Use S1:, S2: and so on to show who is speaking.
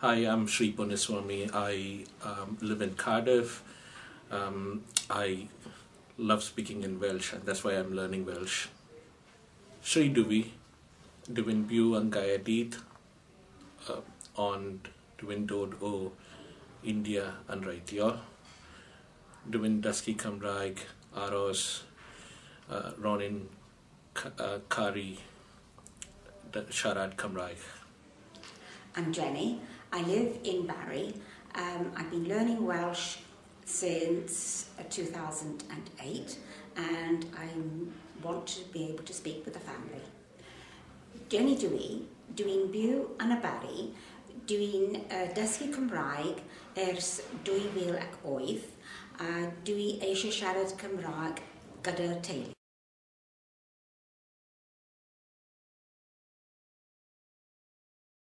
S1: Hi, I'm Sri Ponnuswamy. I live in Cardiff. I love speaking in Welsh and that's why I'm learning Welsh. Sri dw i, dw i'n byw yn Gaerdydd, ond dw i'n dod o India yn wreiddiol. Dw i'n dysgu Cymraeg aros ro'n i'n caru siarad Cymraeg.
S2: I'm Jenny. I live in Barry. I've been learning Welsh since 2008 and I want to be able to speak with the family. Jenny dw i, dwi'n byw yn y Barry, dwi'n dysgu Cymraeg ers 2008 a dwi eisiau siarad Cymraeg gyda'r teulu.